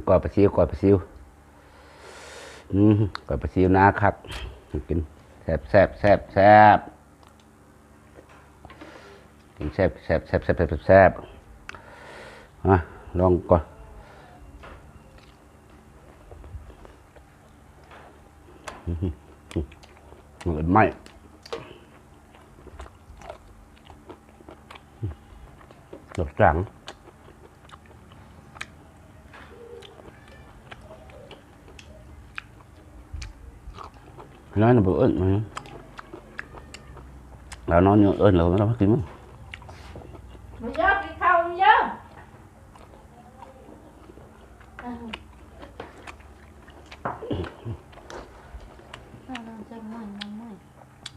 ກ້ອຍປາຊິວ ກ້ອຍປາຊິວ ອືມ ກ້ອຍປາຊິວໜາຄັກ ກິນແຊບໆ ແຊບໆ ກິນແຊບໆ ແຊບໆ ແຊບໆ ມາລອງກ່ອນ ອືມ ມັນໄໝ້ ດອກຈາງ ນ້ອຍນະບໍ່ເອີ້ນ ລາວນອນຢູ່ເອີ້ນລາວມາກິນ ມາເດີ ກິນເຂົ້າ ມາເດີ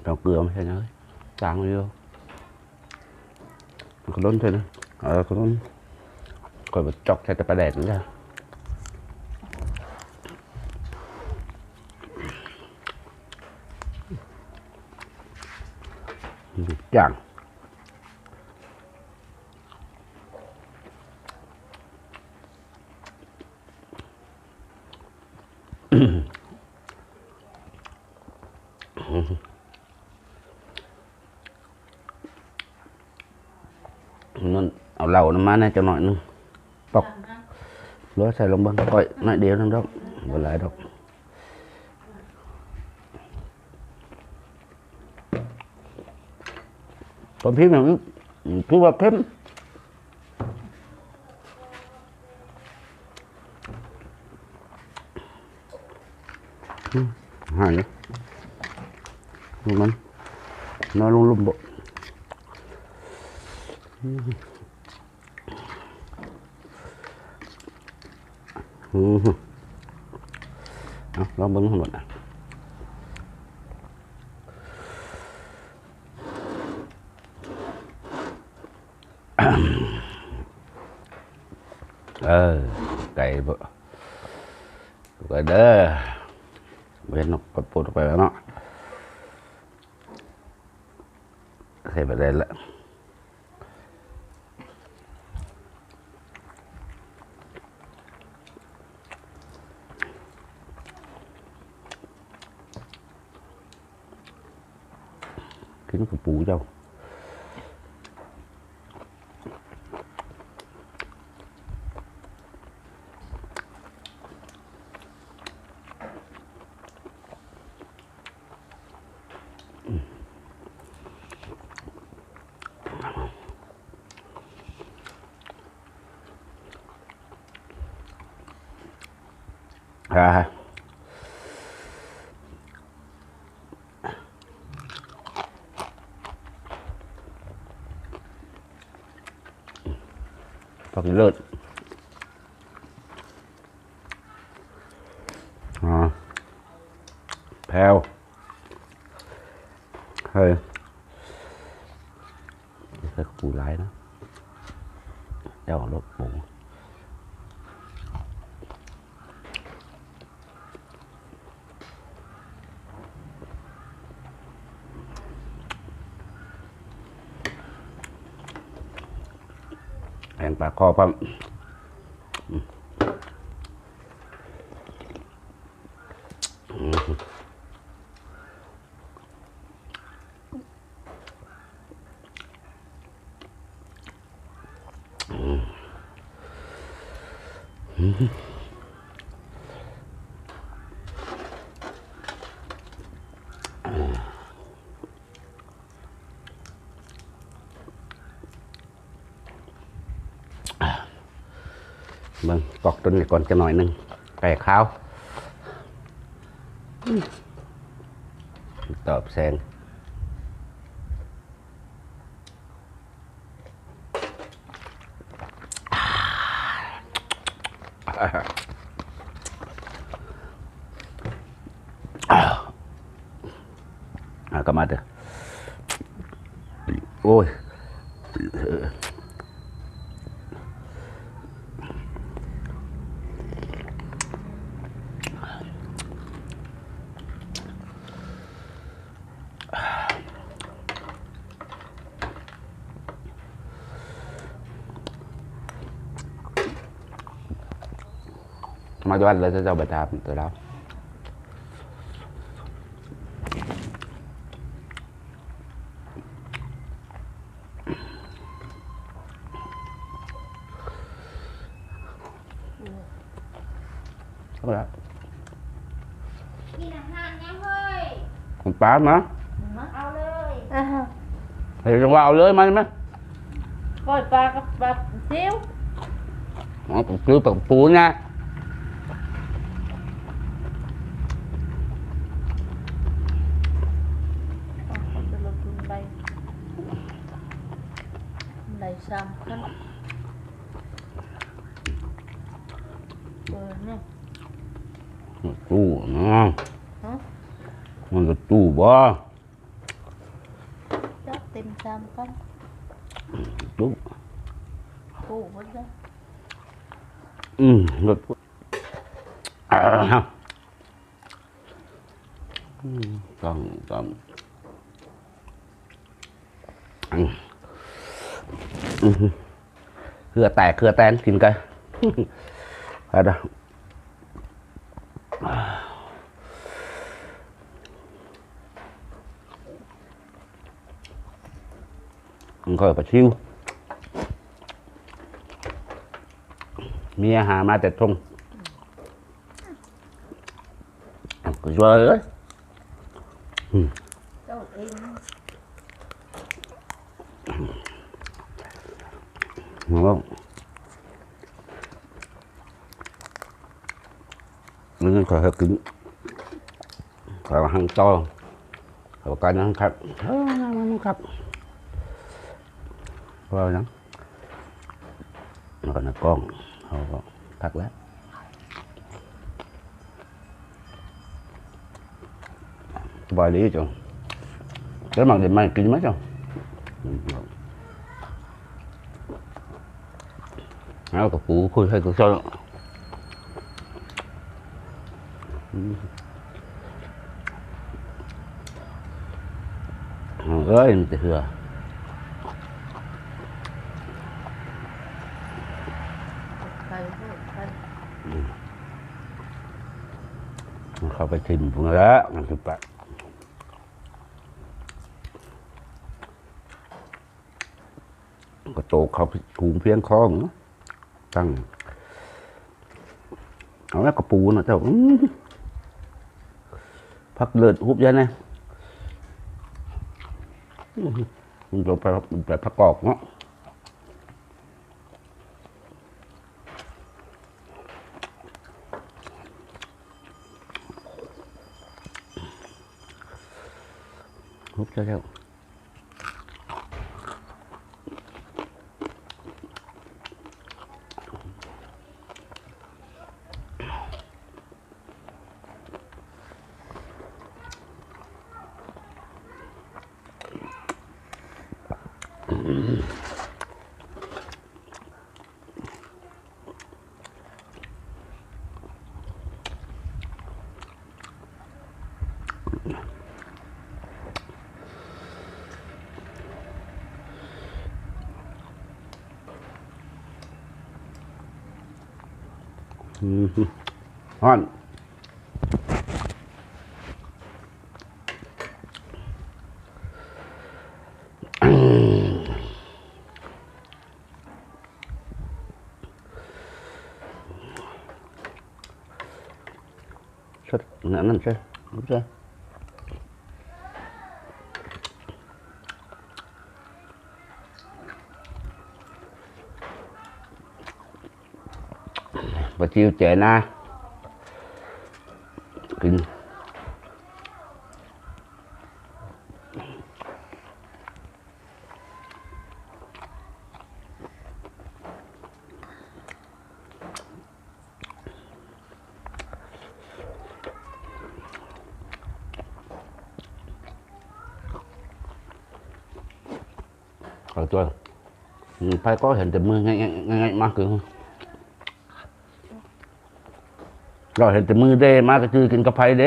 ເອົາເກືອມາໃສ່ໜ້ອຍ ຈາງຢູ່. ຂະໜົມໃສ່ນະ ເອີ ຂະໜົມ ຂ້ອຍບໍ່ຈອກໃສ່ແຕ່ປາແດກນີ້ລະ ຢ່າງ ນັ້ນ ເອົາເຫຼົ້ານຳມາແດ່ຈັກໜ້ອຍໜຶ່ງ ປອກ ເຫຼືອໃສ່ລົງເບິ່ງ ກ້ອຍໜ້ອຍດຽວໜຶ່ງດອກ ບໍ່ຫຼາຍດອກ ຄວາມພິມ ຄືວ່າເຄັມ. ອືມ ຫາຍ ມັນນອນລົງລຸ່ມບໍ ອືມ ອືມ ເອົາ ລອງເບິ່ງທັງໝົດ ເອີ ໄກ່ບໍ່ ໄກ່ເດີ ບໍ່ເຫັນນອກ ປະໂປດອອກໄປແລ້ວເນາະ ໃສ່ໄປໄດ້ລະ. ກິນກັບປູເຈົ້າ ອາ ພັກນີ້ເລີດ ອາ ແພ້ວ ເຮີ້ຍ ໃສ່ປູຫຼາຍນະ ເຈົ້າລົດປູ ແຫ້ງປາກຄໍພ້ອມ. ເບິ່ງ ປອກຕົວນີ້ກ່ອນຈັກໜ້ອຍໜຶ່ງ ໄກ່ຂາວ ຕອບແສງ. ອ່າ ກະມາເດີ ໂອ້ຍ ອ ມາຢູ່ວັດແລ້ວເຈົ້າໄປຖາມແຕ່ລາວ. ເອົາລະ ກິນອາຫານຫຍັງເຮີ້ຍ? ປາມາ ມາເອົາເລີຍ. ເຮັດຈັ່ງວ່າເອົາເລີຍ ມາ ມາ ກ້ອຍປາກັບປາຊິວ. ເອົາປາຊິວ ປາປູນະ. ເອົາ ເຂົາຈະລົດທຶນໄປ ໄດ້ສາມພັນ. ເອີ ນີ້ ຕູ້ນະ. ຮະ? ມັນລະຕູ້ບໍ່? ຈັກເຕັມສາມພັນ. ຕູ້ ຕູ້ເບິດເລີຍ. ອືມ ລົດ ອືມ ຕ້ອງ ຕ້ອງ ອືມ ອືມ ເຫື່ອແຕກເຫື່ອແຕນ ກິນໄກ່ ໄປເດີ. ມັນຄ່ອຍປາຊິວ ເມຍຫາມາແຕ່ທົ່ງ ກໍຊ່ວຍເອີຍ. ອືມ ເຈົ້າເອງ ເອົາ ມັນຄ່ອຍໃຫ້ກິນ ຂ້ອຍວ່າຫັ້ນຕໍ່ ເອົາກັນຫັ້ນຄັກ ເອີ ມັນຄັກ ເວົ້າຫຍັງ ແລ້ວກໍໃນກ້ອງເຮົາກໍຄັກແລ້ວ. ສະບາຍດີເຈົ້າ ແລ້ວມັກໄດ້ໃໝ່ກິນໄໝເຈົ້າ? ເອົາກະປູຄຸຍໃຫ້ກູຊອຍ. ອືມ ເອີຍ ມັນຈະເຫື່ອ ໄປເຖາະ ໄປ ອືມ ມັນເຂົ້າໄປຖິ້ມພຸ້ນແຫຼະ ມັນຊິປະ. ກະໂຕເຂົາສູງພຽງຄໍເນາະ ຕັ້ງ ເອົາແລ້ວກະປູນະເຈົ້າ. ອືມ ຜັກເລີດຮຸບຢ່າແດ່. ອືມ ມັນໄປ ໄປຜັກກອກເນາະ. ຮຸບແລ້ວ. ອືມ ຮ້ອນ. ເສັດ ອັນນັ້ນໃສ່ ໃສ່ ປາຊິວແຈນາ ກິນ. ເຂົ້າຕົວ ອືມ ໃຜກໍເຫັນແຕ່ມືແງະໆ ມາຄື ລາວເຫັນແຕ່ມືເດ ມາກະຈື່ກິນກັບໃຜເດ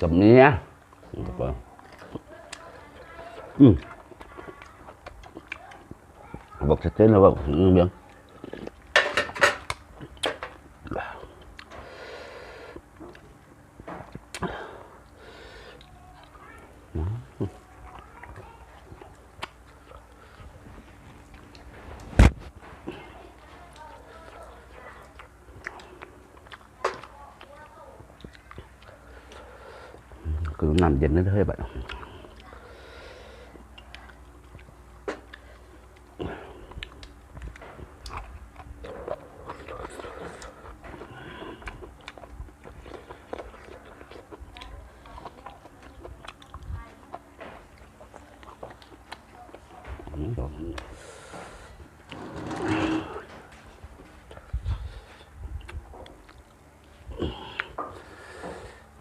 ກັບເມຍ. ອືມ ອືມ ເອົາ ບອກຊັດເຈນແລ້ວວ່າ ອືມ ບຽງ ຄືນ້ຳເຢັນເລີຍບາດ.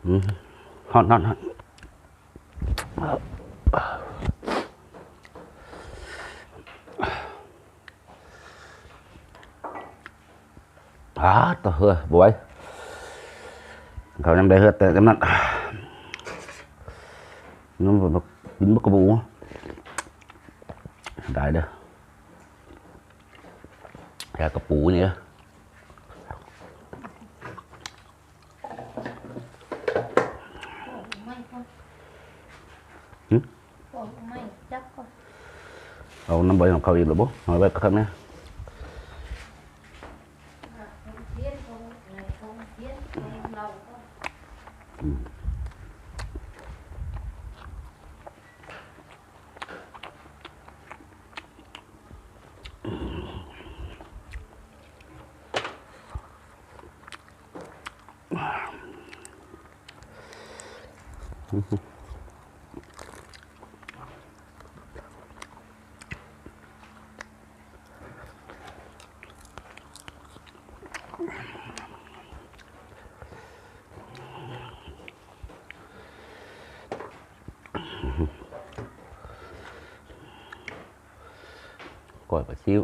ອືມ ຮ້ອນ ຮ້ອນ ຮ້ອນ. ອາ ໂຕ ເຮີ້ຍ ບໍ່ໄຫວ ເຂົາຍັງໄດ້ເຫື່ອແຕກຈຳນັ້ນ ກິນບັກກະປູ ໄດ້ເດີ້ ແຕ່ກະປູນີ້ເດີ້. ຫຶ? ເອົານ້ຳໃບຂອງເຂົາອີກແລ້ວບໍ່? ເອົາໄວ້ຄັກແນ່. ອືມ. ກ້ອຍປາຊິວ.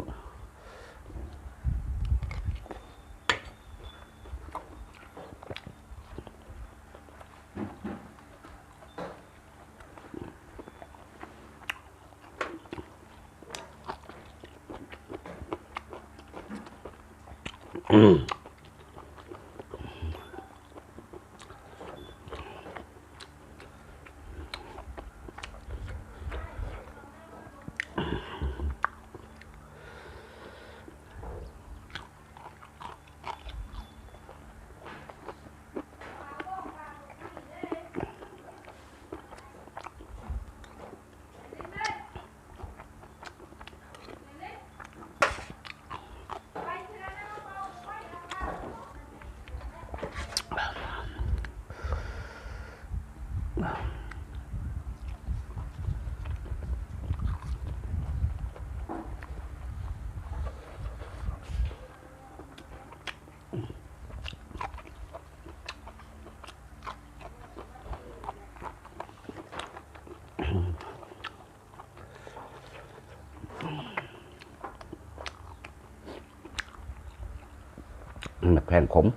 ໝາກແຂ້ງຂົມ.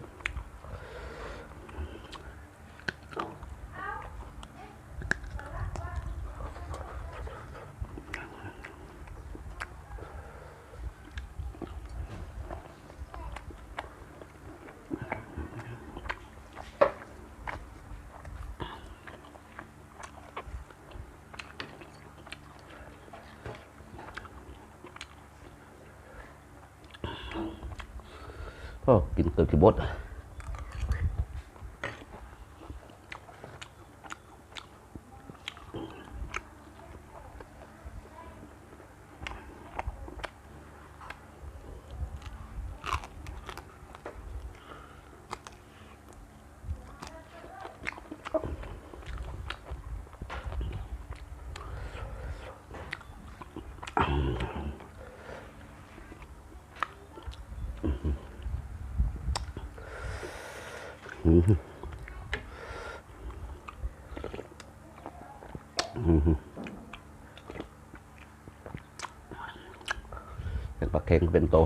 ໂອ້ ກິນເກືອບຊິໝົດ. ເຫັນປາເຄັງເປັນໂຕ. ອ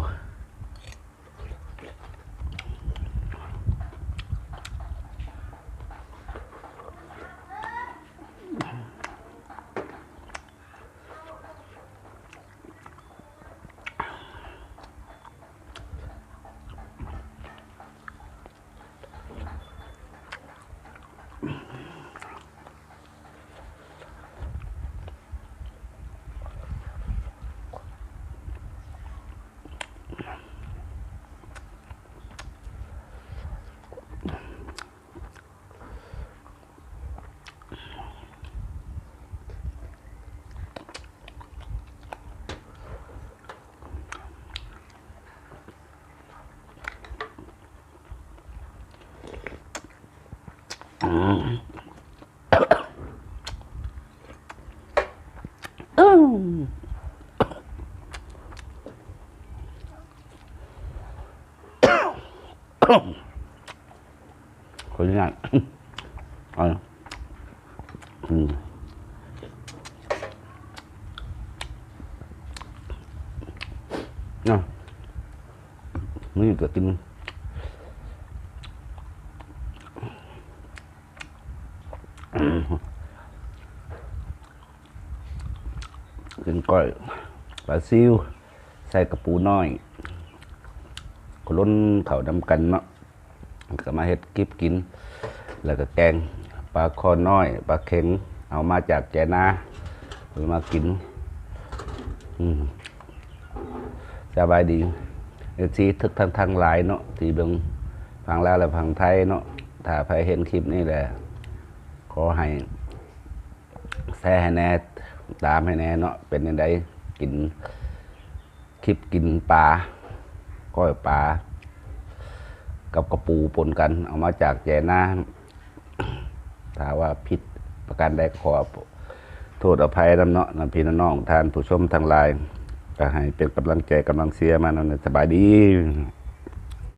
ໂອ້ ຂໍອະນຸຍາດ ເອົາ ອືມ ເນາະ ມື້ນີ້ກໍກິນ ກິນກ້ອຍປາຊິວ ໃສ່ກະປູນ້ອຍ ກໍລົນເຂົ້ານຳກັນເນາະ ກໍມາເຮັດຄລິບກິນ ແລ້ວກໍແກງປາຄໍນ້ອຍ ປາເຂັງ ເອົາມາຈາກແຈນາ ເອົາມາກິນ ອືມ ສະບາຍດີ ເອັຟຊີ ທຸກທ່ານທັງຫຼາຍເນາະ ທີ່ເບິ່ງຝັ່ງລາວ ແລະ ຝັ່ງໄທເນາະ ຖ້າໃຜເຫັນຄລິບນີ້ແລ້ວ ຂໍໃຫ້ແຊໃຫ້ແດ່ ຕາມໃຫ້ແດ່ເນາະ ເປັນຈັ່ງໃດ ກິນ ຄລິບກິນປາ ກ້ອຍປາ ກັບກະປູປົນກັນ ເອົາມາຈາກແຈນາ ຖ້າວ່າຜິດປະການໃດ ຂໍໂທດອະໄພນຳເນາະ ນຳພີ່ນຳນ້ອງ ທ່ານຜູ້ຊົມທັງຫຼາຍ ກໍໃຫ້ເປັນກຳລັງໃຈ ກຳລັງເຊຍມານຳ ສະບາຍດີ.